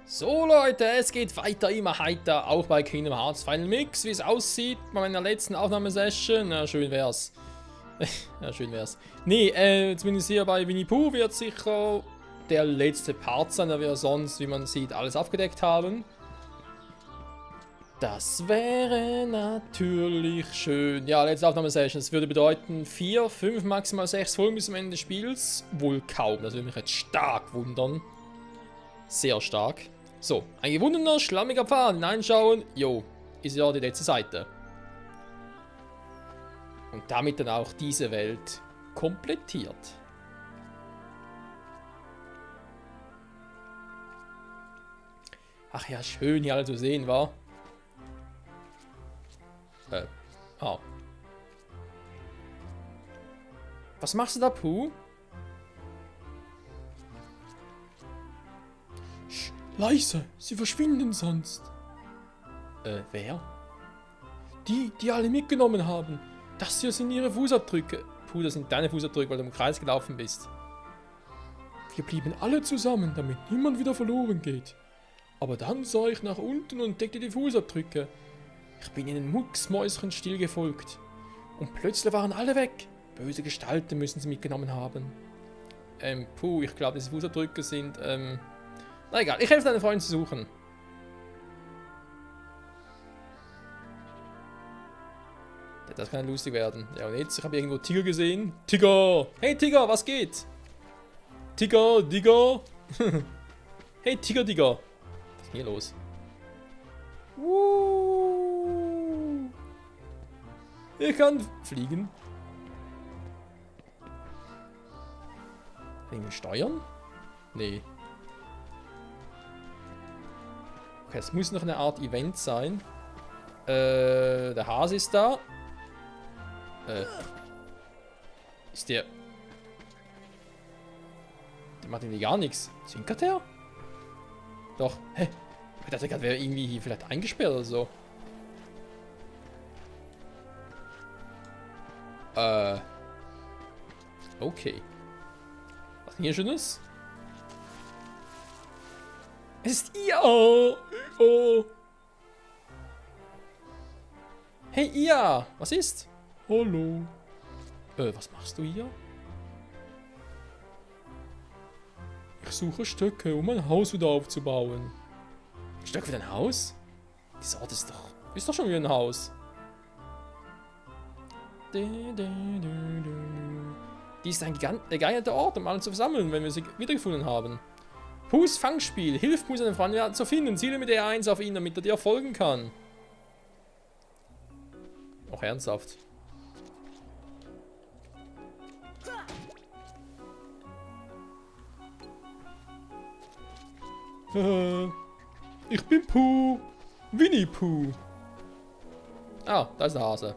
So Leute, es geht weiter, immer heiter, auch bei Kingdom Hearts Final Mix, wie es aussieht bei meiner letzten Aufnahmesession. Na, schön wär's. Ja, schön wär's. Nee, zumindest hier bei Winnie Pooh wird sicher der letzte Part sein, da wir sonst, wie man sieht, alles abgedeckt haben. Das wäre natürlich schön. Ja, letzte Aufnahmesession. Das würde bedeuten 4, 5, maximal 6 Folgen bis zum Ende des Spiels. Wohl kaum. Das würde mich jetzt stark wundern. Sehr stark. So, ein gewundener, schlammiger Pfad. Hineinschauen. Jo, ist ja die letzte Seite. Und damit dann auch diese Welt komplettiert. Ach ja, schön hier alle zu sehen, wa? Oh. Was machst du da, Pooh? Sch, leise, sie verschwinden sonst. Wer? Die alle mitgenommen haben. Das hier sind ihre Fußabdrücke. Pooh, das sind deine Fußabdrücke, weil du im Kreis gelaufen bist. Wir blieben alle zusammen, damit niemand wieder verloren geht. Aber dann sah ich nach unten und entdeckte die Fußabdrücke. Ich bin ihnen mucksmäuschenstill gefolgt. Und plötzlich waren alle weg. Böse Gestalten müssen sie mitgenommen haben. Puh, ich glaube, diese Fußabdrücke sind, na egal, ich helfe deinen Freunden zu suchen. Das kann lustig werden. Ja, und jetzt, ich habe irgendwo Tiger gesehen. Tiger! Hey Tiger, was geht? Tiger, Digger! Hey Tiger, Digger! Was ist denn hier los? Ich kann fliegen. Irgendwie steuern? Nee. Okay, es muss noch eine Art Event sein. Der Hase ist da. Ist der... Der macht irgendwie gar nichts. Zwinkert der? Doch. Hä? Ich dachte gerade, wäre irgendwie hier vielleicht eingesperrt oder so. Okay. Was ist denn hier Schönes? Es ist ihr! Oh. Hey ihr! Was ist? Hallo. Was machst du hier? Ich suche Stöcke, um ein Haus wieder aufzubauen. Stöcke für dein Haus? Dieser Ort ist doch schon wie ein Haus. Dies ist ein geeigneter Ort, um alle zu versammeln, wenn wir sie wiedergefunden haben. Poohs Fangspiel. Hilf Pooh, seinen Freund zu finden. Ziele mit R1 auf ihn, damit er dir folgen kann. Auch ernsthaft. Ich bin Pooh. Winnie Pooh. Ah, da ist der Hase.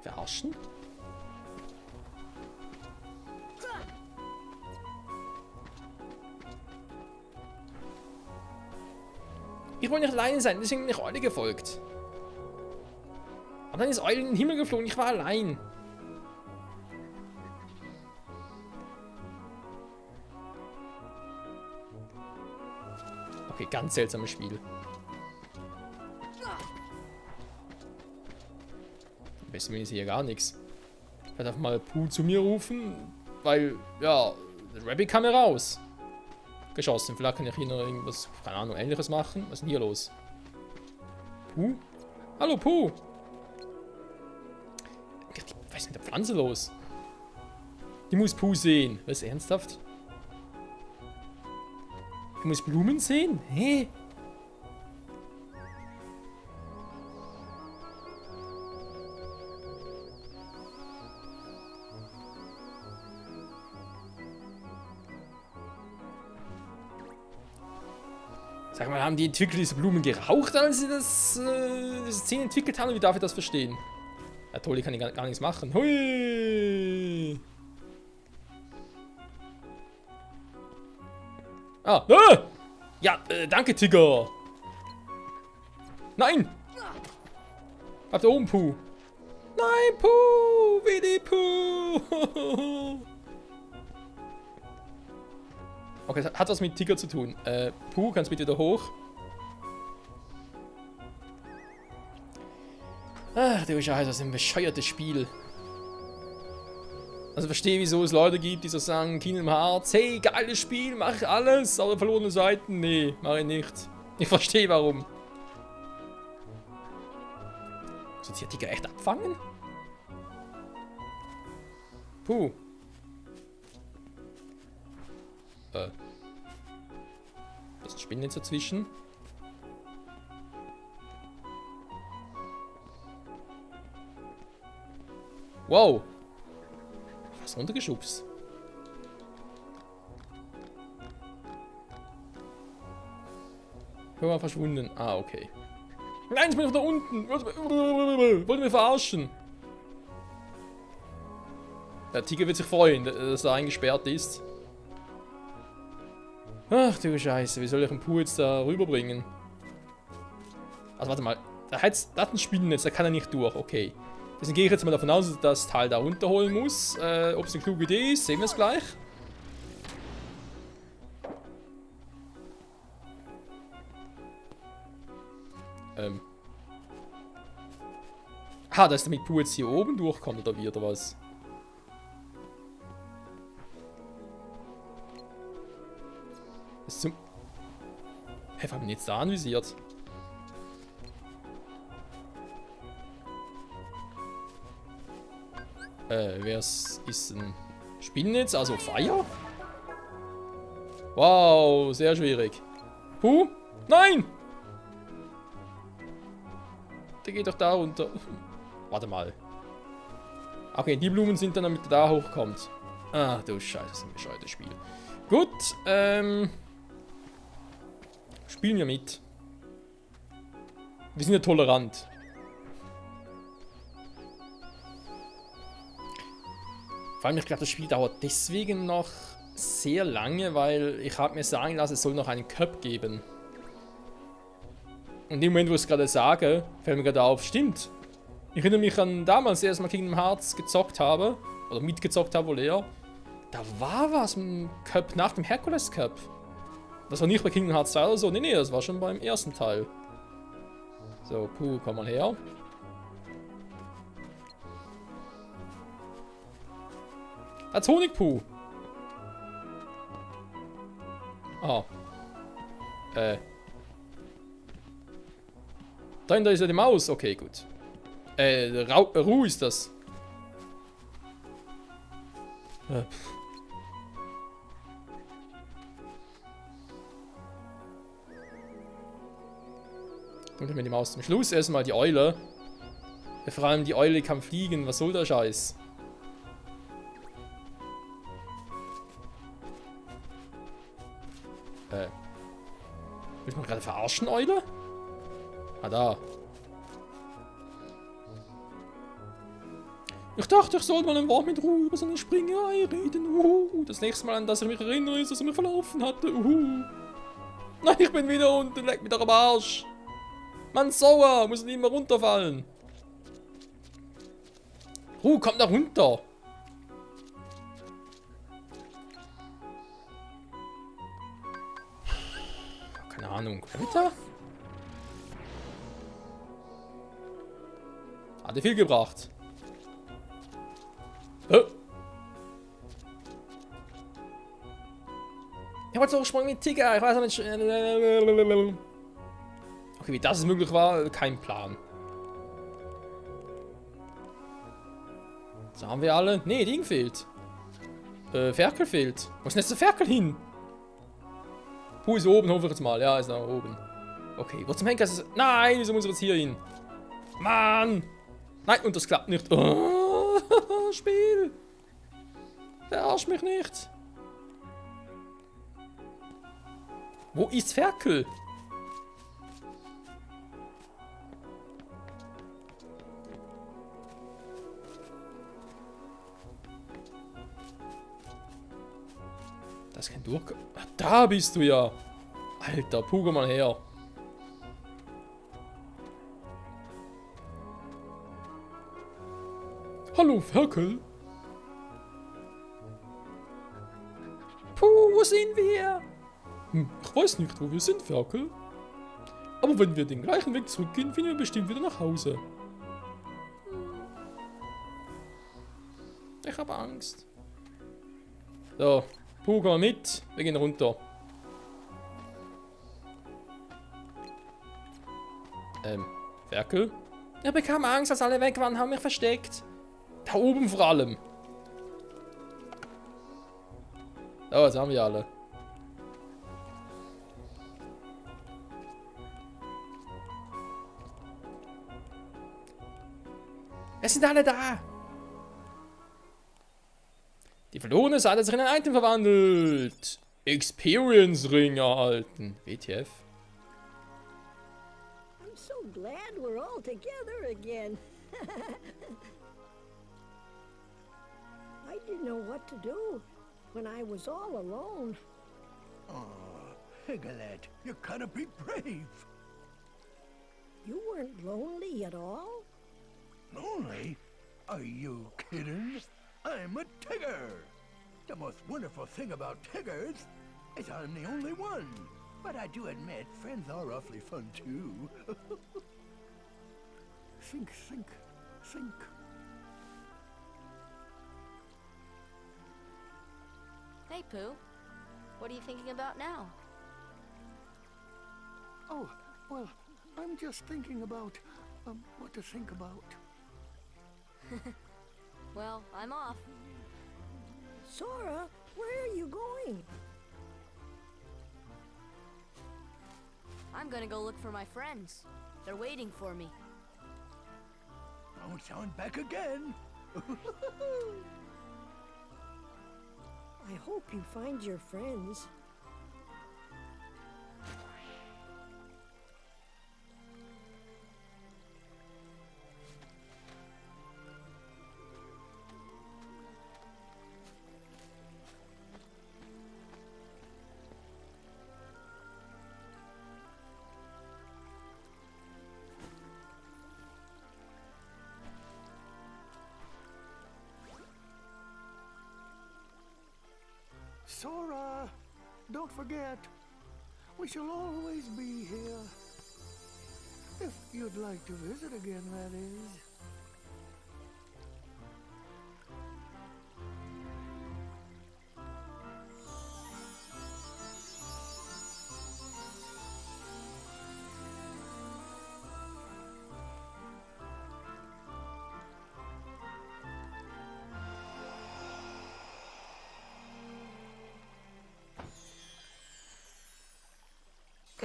Verarschen? Ich wollte nicht allein sein, deswegen bin ich Eule gefolgt. Aber dann ist Eule in den Himmel geflogen, ich war allein. Okay, ganz seltsames Spiel. Am besten ist hier gar nichts. Ich werde einfach mal Pooh zu mir rufen, weil, ja, der Rabbit kam raus. Geschossen. Vielleicht kann ich hier noch irgendwas, keine Ahnung, Ähnliches machen. Was ist denn hier los? Pooh? Hallo, Pooh! Was ist mit der Pflanze los? Die muss Pooh sehen. Was, ernsthaft? Ich muss Blumen sehen? Hä? Sag mal, haben die Entwickler diese Blumen geraucht, als sie diese Szene entwickelt haben? Wie darf ich das verstehen? Ja, toll, ich kann gar nichts machen. Hui! Ah! Ja, danke, Tiger! Nein! Ab da oben, Pooh! Nein, Pooh! Winnie Pooh! Okay, das hat was mit Tiger zu tun. Puh, kannst bitte da hoch? Ach, du Scheiße, das ist ein bescheuertes Spiel. Also verstehe, wieso es Leute gibt, die so sagen, Kingdom Hearts, hey, geiles Spiel, mach alles, aber verlorene Seiten, nee, mach ich nicht. Ich verstehe warum. Soll die Tiger echt abfangen? Puh. Was spinnen jetzt dazwischen? Wow. Was runtergeschubst? Hör mal, verschwunden. Ah, okay. Nein, ich bin noch da unten. Wollte mir verarschen. Der Tiger wird sich freuen, dass er eingesperrt ist. Ach du Scheiße, wie soll ich den Puh jetzt da rüberbringen? Also warte mal, da hat ein Spinnennetz, da kann er nicht durch, okay. Deswegen gehe ich jetzt mal davon aus, dass das Teil da runterholen muss. Ob es eine kluge Idee ist, sehen wir es gleich. Dass damit Puh jetzt hier oben durchkommt oder wie, oder was? Was zum... Hä, warum jetzt da anvisiert? Wer ist ein Spinnennetz? Also Feuer? Wow, sehr schwierig. Puh? Nein! Der geht doch da runter. Warte mal. Okay, die Blumen sind dann, damit er da hochkommt. Ah, du Scheiße, das ist ein bescheuertes Spiel. Gut, spielen wir mit. Wir sind ja tolerant. Vor allem, ich glaube, das Spiel dauert deswegen noch sehr lange, weil ich habe mir sagen lassen, es soll noch einen Cup geben. Und im Moment, wo ich es gerade sage, fällt mir gerade auf, stimmt. Ich erinnere mich an damals, als ich mal Kingdom Hearts gezockt habe, oder mitgezockt habe wohl eher. Da war was im Cup nach dem Hercules Cup. Das war nicht bei Kingdom Hearts 2 oder so, nee, das war schon beim ersten Teil. So, Puh, komm mal her. Als Honigpuh. Ah. Da ist ja die Maus. Okay, gut. Ruhe ist das. Und mir die Maus zum Schluss erstmal die Eule. Vor allem die Eule kann fliegen. Was soll der Scheiß? Willst du mich gerade verarschen, Eule? Ah, da. Ich dachte, ich sollte mal ein Wort mit Ruhe über so eine Springerei reden. Das nächste Mal, an das ich mich erinnere, ist, dass er mich verlaufen hatte. Nein, ich bin wieder unten. Leck mich doch am Arsch. Mann, sauer. Muss nicht mehr runterfallen. Komm da runter. Keine Ahnung. Bitte? Hat viel gebracht. Ich wollte so gesprungen mit Tiger. Ich weiß auch nicht. Okay, wie das möglich war, kein Plan. So haben wir alle. Nee, Ding fehlt. Ferkel fehlt. Wo ist denn jetzt der Ferkel hin? Puh ist oben, hoffe ich jetzt mal. Ja, ist da oben. Okay, wo zum Henker ist es? Nein, wieso muss er jetzt hier hin? Mann! Nein, und das klappt nicht. Oh, Spiel! Verarsch mich nicht! Wo ist Ferkel? Das ist kein Durchgang. Ach, da bist du ja! Alter, Puh, mal her! Hallo, Ferkel! Puh, wo Wo sind wir? Ich weiß nicht, wo wir sind, Ferkel. Aber wenn wir den gleichen Weg zurückgehen, finden wir bestimmt wieder nach Hause. Ich habe Angst. So, Puh, komm mal mit. Wir gehen runter. Ferkel? Ich bekam Angst, als alle weg waren, haben mich versteckt. Da oben vor allem. So, jetzt haben wir alle. Es sind alle da. Die verlorene Seite hat sich in ein Item verwandelt. Experience Ring erhalten. WTF? I'm so glad we're all together again. I didn't know what to do when I was all alone. Oh, Piglet, you gotta be brave. You weren't lonely at all? Lonely? Are you kidding? I'm a Tigger. The most wonderful thing about Tiggers is I'm the only one. But I do admit, friends are awfully fun too. Think, think, think. Hey, Pooh. What are you thinking about now? Oh, well, I'm just thinking about, what to think about. Well, I'm off. Sora, where are you going? I'm gonna go look for my friends. They're waiting for me. Don't sound back again. I hope you find your friends. Sora, don't forget, we shall always be here. If you'd like to visit again, that is.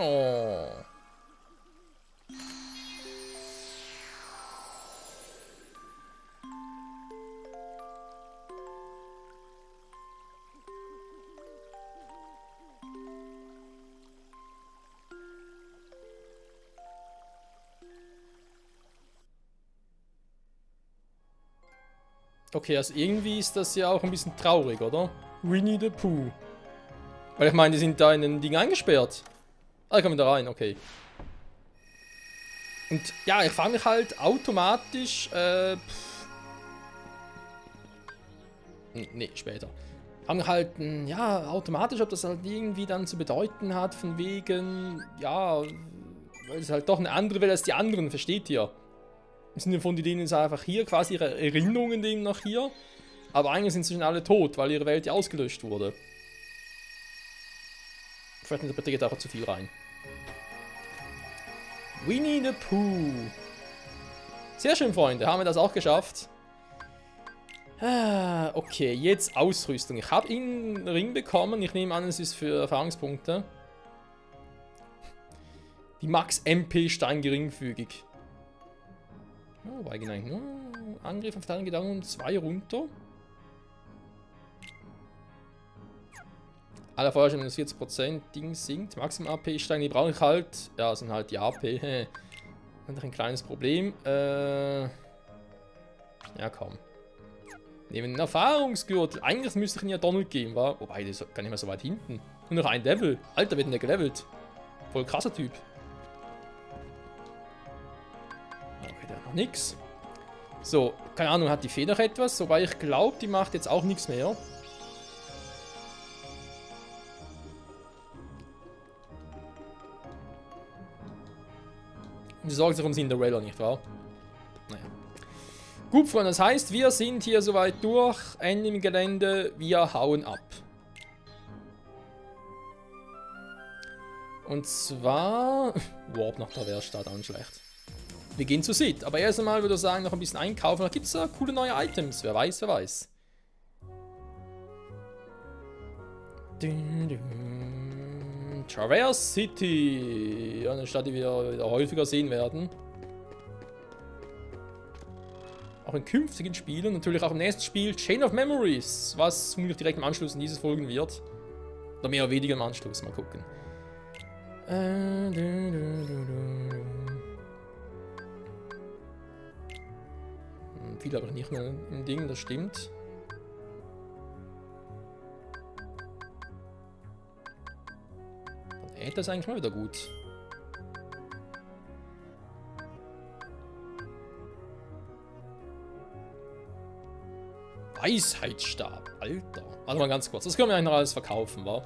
Oh. Okay, also irgendwie ist das ja auch ein bisschen traurig, oder? Winnie the Pooh. Weil ich meine, die sind da in den Ding eingesperrt. Ah, ich komme da rein, okay. Und ja, ich frage mich halt automatisch, nee, später. Ich frage mich halt, ja, automatisch, ob das halt irgendwie dann zu bedeuten hat, von wegen, ja, weil es halt doch eine andere Welt als die anderen, versteht ihr? Im Sinne von, die denen ist einfach hier quasi ihre Erinnerungen dem noch hier, aber eigentlich sind sie schon alle tot, weil ihre Welt ja ausgelöscht wurde. Vielleicht interpretiert auch zu viel rein. Winnie the Pooh. Sehr schön, Freunde. Haben wir das auch geschafft. Okay, jetzt Ausrüstung. Ich habe einen Ring bekommen. Ich nehme an, es ist für Erfahrungspunkte. Die Max MP Stein geringfügig. Oh, wobei genau. Angriff auf Teilen geht auch um 2 runter. Alle Feuerstellen minus 40%, Ding sinkt. Maximum AP Stein, die brauche ich halt. Ja, sind halt die AP. Noch ein kleines Problem. Ja, komm. Nehmen einen Erfahrungsgürtel. Eigentlich müsste ich ihn ja Donald geben, wa? Wobei, das ist gar nicht mehr so weit hinten. Nur noch ein Level. Alter, wird denn der gelevelt? Voll krasser Typ. Okay, der hat noch nix. So, keine Ahnung, hat die Fee noch etwas? Wobei ich glaube, die macht jetzt auch nichts mehr. Die sorgen sich um Cinderella, nicht wahr? Naja. Gut, Freunde, das heißt, wir sind hier soweit durch. Ende im Gelände. Wir hauen ab. Und zwar... Warp nach der Werkstatt, auch nicht schlecht. Wir gehen zu Sid. Aber erst einmal würde ich sagen, noch ein bisschen einkaufen. Da gibt es coole neue Items. Wer weiß, wer weiß. Traverse City. Eine Stadt, die wir wieder häufiger sehen werden. Auch in künftigen Spielen. Natürlich auch im nächsten Spiel Chain of Memories. Was vermutlich direkt im Anschluss an dieses folgen wird. Oder mehr oder weniger im Anschluss. Mal gucken. Viel aber nicht mehr im Ding, das stimmt. Dann äht das eigentlich mal wieder gut. Weisheitsstab, Alter. Warte mal ganz kurz, das können wir eigentlich noch alles verkaufen, wa?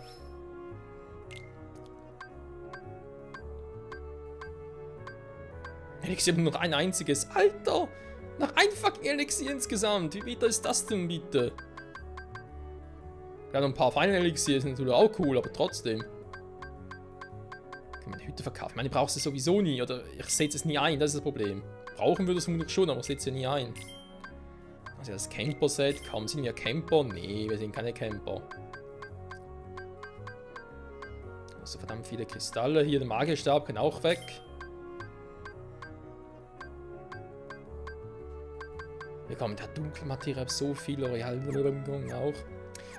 Elixier nur noch ein einziges. Alter! Noch ein fucking Elixier insgesamt. Wie bitter ist das denn bitte? Ja, noch ein paar feine Elixier sind natürlich auch cool, aber trotzdem. Kann man die Hütte verkaufen? Ich meine, ich brauche sie sowieso nie. Oder ich setze es nie ein, das ist das Problem. Brauchen wir das vermutlich schon, aber ich setze es nie ein. Also das Camper-Set. Kaum sind wir Camper? Nee, wir sind keine Camper. Also verdammt viele Kristalle. Hier der Magierstab kann auch weg. Wir kommen mit der Dunkelmaterie so viel Royal auch.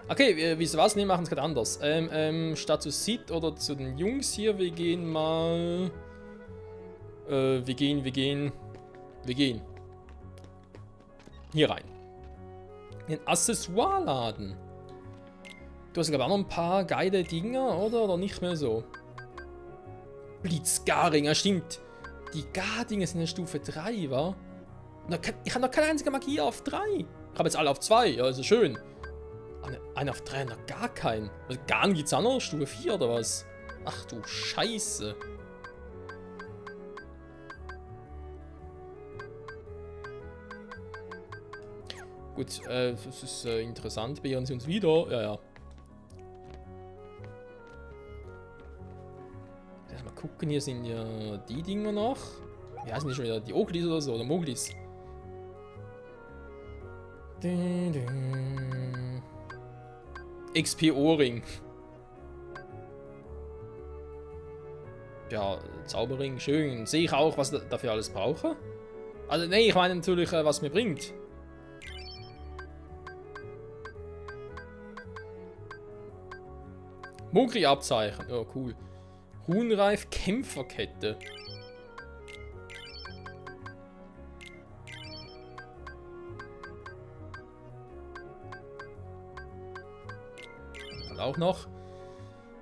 Okay, wisst ihr was? Ne, machen es gerade anders. Statt zu Sid oder zu den Jungs hier, wir gehen mal. Wir gehen. Hier rein. In den Accessoireladen. Du hast, glaube ich, auch noch ein paar geile Dinger, oder? Oder nicht mehr so? Blitzgaring, ja stimmt. Die Gar-Dinger sind in Stufe 3, wa? Ich habe noch keine einzige Magie auf 3. Ich habe jetzt alle auf 2, ja, also schön. Eine auf 3 noch gar keinen. Also gar nicht gibt's auch noch Stufe 4 oder was? Ach du Scheiße. Gut, das ist interessant. Beehren sie uns wieder. Ja, ja. Mal gucken, hier sind ja die Dinger noch. Wie heißen die schon wieder? Die Oglis oder so? Oder Moglis? XP-Ohrring. Ja, Zauberring, schön. Sehe ich auch, was ich dafür alles brauche? Also, nee, ich meine natürlich, was mir bringt. Mogri-Abzeichen. Oh, cool. Runenreif Kämpferkette. Auch noch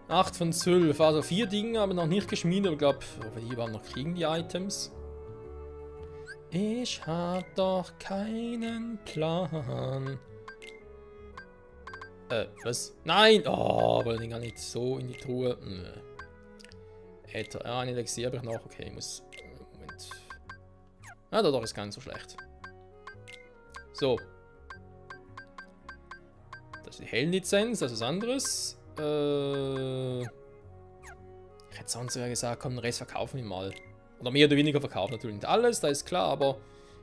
8 von 12, also 4 Dinge, aber noch nicht geschmiedet. Ich glaube, ob wir die überhaupt noch kriegen, die Items. Ich hab doch keinen Plan. Was? Nein! Oh, aber den gar nicht so in die Truhe. Äther, ein Elixier habe ich noch. Okay, ich muss. Moment. Ah, doch, ist gar nicht so schlecht. So. Das ist die Heldenlizenz, das ist was anderes. Ich hätte sonst sogar gesagt, komm, den Rest verkaufen wir mal. Oder mehr oder weniger verkaufen, natürlich nicht alles, da ist klar, aber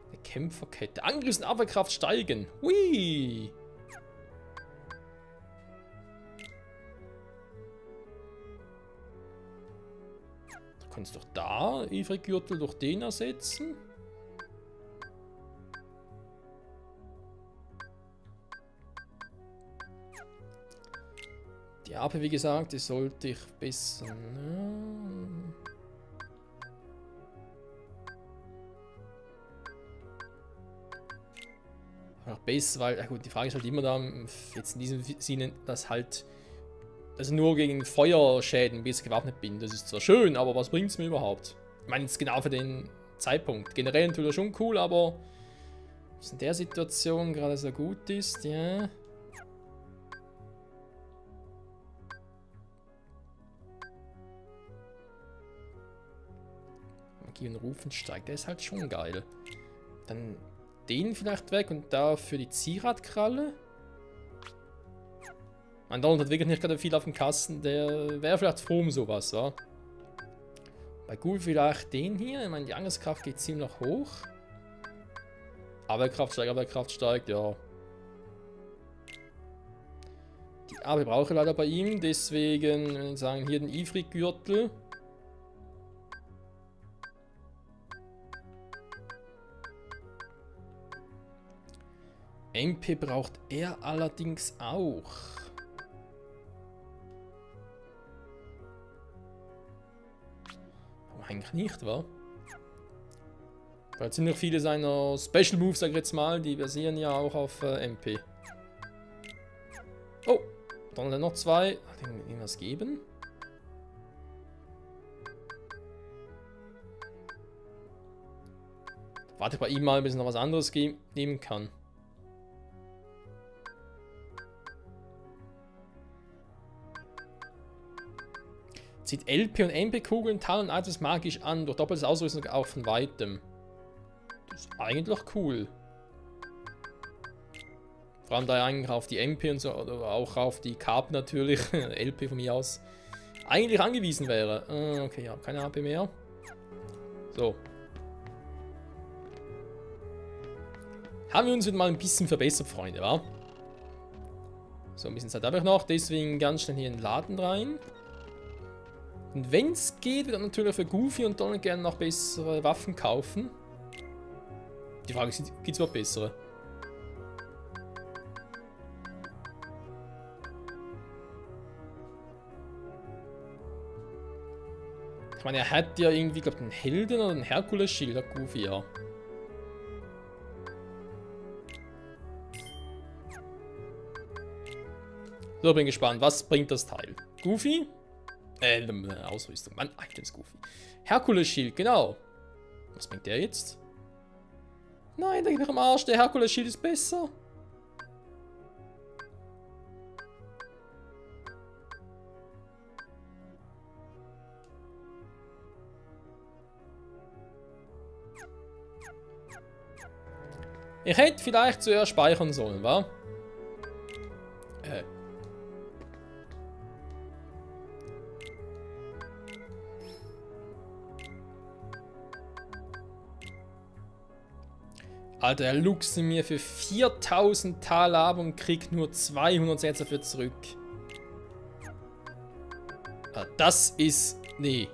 eine Kämpferkette. Angriffs- und Abwehrkraft steigen. Hui! Du kannst doch da Ifrit-Gürtel durch den ersetzen. Die AP, wie gesagt, die sollte ich besser. Auch besser, weil, gut, die Frage ist halt immer da, jetzt in diesem Sinne, dass halt, dass ich nur gegen Feuerschäden bis gewappnet bin. Das ist zwar schön, aber was bringt es mir überhaupt? Ich meine, jetzt genau für den Zeitpunkt. Generell natürlich schon cool, aber was in der Situation gerade so gut ist, ja. Magie und Rufen steigt. Der ist halt schon geil. Dann den vielleicht weg und dafür die Zieradkralle. Mein Donald hat wirklich nicht gerade viel auf dem Kasten. Der wäre vielleicht froh um sowas, wa? Bei Ghoul vielleicht den hier. Ich meine, die Angriffskraft geht ziemlich hoch. Abwehrkraft steigt, ja. Die Abwehr brauche ich leider bei ihm, deswegen würde ich sagen, hier den Ifrit-Gürtel. MP braucht er allerdings auch. Warum eigentlich nicht, wa? Weil ziemlich viele seiner Special Moves, sag ich jetzt mal, die basieren ja auch auf MP. Oh, dann noch zwei. Hat irgendwas geben? Warte bei ihm mal, bis es noch was anderes geben kann. Zieht LP und MP-Kugeln, Tal und Items magisch an, durch doppeltes Ausrüstung auch von weitem. Das ist eigentlich cool. Vor allem da er eigentlich auf die MP und so, oder auch auf die Karten natürlich, LP von mir aus, eigentlich angewiesen wäre. Okay, ja, keine AP mehr. So. Haben wir uns wieder mal ein bisschen verbessert, Freunde, wa? So, ein bisschen Zeit habe ich noch, deswegen ganz schnell hier in den Laden rein. Und wenn es geht, wird natürlich für Goofy und Donald gerne noch bessere Waffen kaufen. Die Frage ist, gibt es überhaupt bessere? Ich meine, er hat ja irgendwie, glaube ich, einen Helden oder einen Herkules-Schild, der Goofy, ja. So, bin gespannt, was bringt das Teil? Goofy? Ausrüstung. Mann, Items Goofy. Herkules-Schild, genau. Was bringt der jetzt? Nein, der geht mir am Arsch. Der Herkules-Schild ist besser. Ich hätte vielleicht zuerst speichern sollen, wa? Alter, er luchst mir für 4000 Tal ab und kriegt nur 200 Sätze dafür zurück. Ah, das ist... Nee.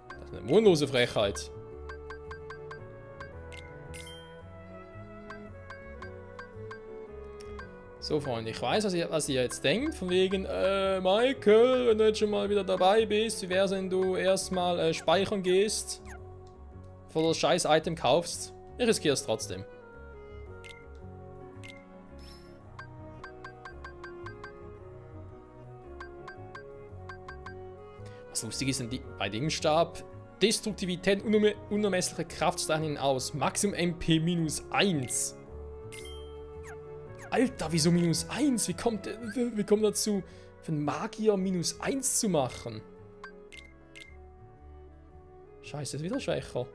Das ist eine mundlose Frechheit. So, Freunde, ich weiß, was ihr jetzt denkt, von wegen, Michael, wenn du jetzt schon mal wieder dabei bist, wie wär's, wenn du erstmal speichern gehst, bevor du das scheiß Item kaufst? Ich riskiere es trotzdem. Was lustig ist bei dem Stab, Destruktivität, unermessliche Kraft steigen aus, Maximum MP -1. Alter, wieso -1? Wie kommt dazu, für einen Magier -1 zu machen? Scheiße, ist wieder schwächer.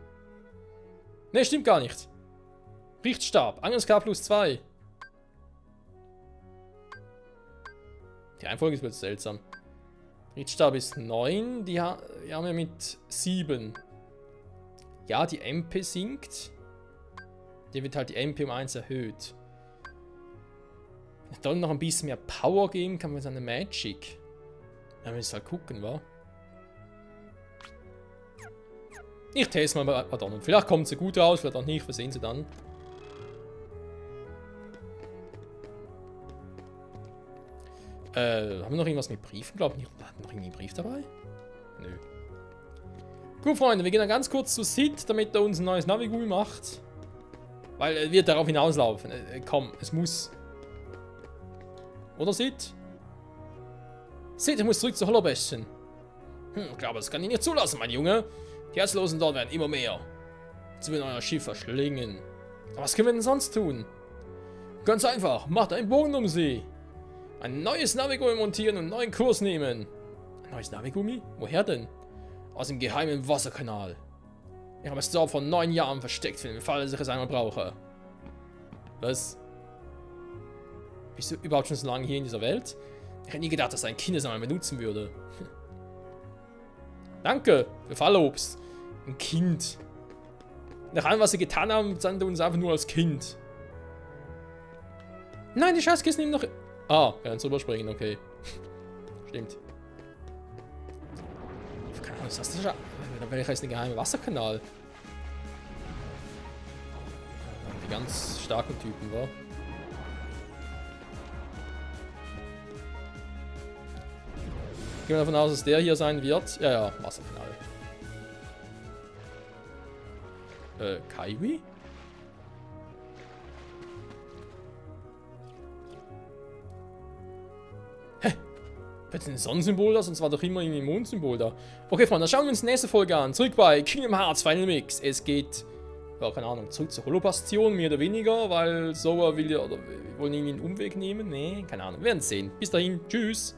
Ne, stimmt gar nicht. Richtstab, Angriffskraft +2. Die Reihenfolge ist jetzt seltsam. Richtstab ist 9, die haben wir mit 7. Ja, die MP sinkt. Die wird halt die MP um 1 erhöht. Dann noch ein bisschen mehr Power geben kann man seine Magic. Ja, wir müssen halt gucken, wa? Ich teste mal bei Donald. Vielleicht kommt sie gut raus, vielleicht auch nicht. Wir sehen sie dann. Haben wir noch irgendwas mit Briefen? Glaube ich, hatten noch irgendwie einen Brief dabei? Nö. Gut, Freunde, wir gehen dann ganz kurz zu Sid, damit er uns ein neues Navigul macht. Weil er wird darauf hinauslaufen. Komm, es muss. Oder Sid? Sid, ich muss zurück zu Hollowbastion. Ich glaube, das kann ich nicht zulassen, mein Junge. Die Herzlosen dort werden immer mehr. Sie werden euer Schiff verschlingen. Aber was können wir denn sonst tun? Ganz einfach, macht einen Bogen um sie. Ein neues Navigummi montieren und einen neuen Kurs nehmen. Ein neues Navigummi? Woher denn? Aus dem geheimen Wasserkanal. Ich habe es dort vor 9 Jahren versteckt, für den Fall, dass ich es einmal brauche. Was? Bist du überhaupt schon so lange hier in dieser Welt? Ich hätte nie gedacht, dass ein Kind es einmal benutzen würde. Danke für Fallobst. Ein Kind. Nach allem, was sie getan haben, sind uns einfach nur als Kind. Nein, die Schatzkisten nehmen noch... Ah, wir können drüber springen, okay. Stimmt. Keine Ahnung, was ist das? Welcher ist der geheime Wasserkanal? Die ganz starken Typen, wa? Gehen wir davon aus, dass der hier sein wird. Ja, ja, Wasserkanal. Kaiwi? Hä? Wird ein Sonnensymbol da? Sonst war doch immer ein Mondsymbol da. Okay, Freunde, dann schauen wir uns die nächste Folge an. Zurück bei Kingdom Hearts Final Mix. Es geht, ja, keine Ahnung, zurück zur Holobastion, mehr oder weniger, weil Sora will ja, oder wir wollen irgendwie einen Umweg nehmen. Nee, keine Ahnung, wir werden es sehen. Bis dahin, tschüss.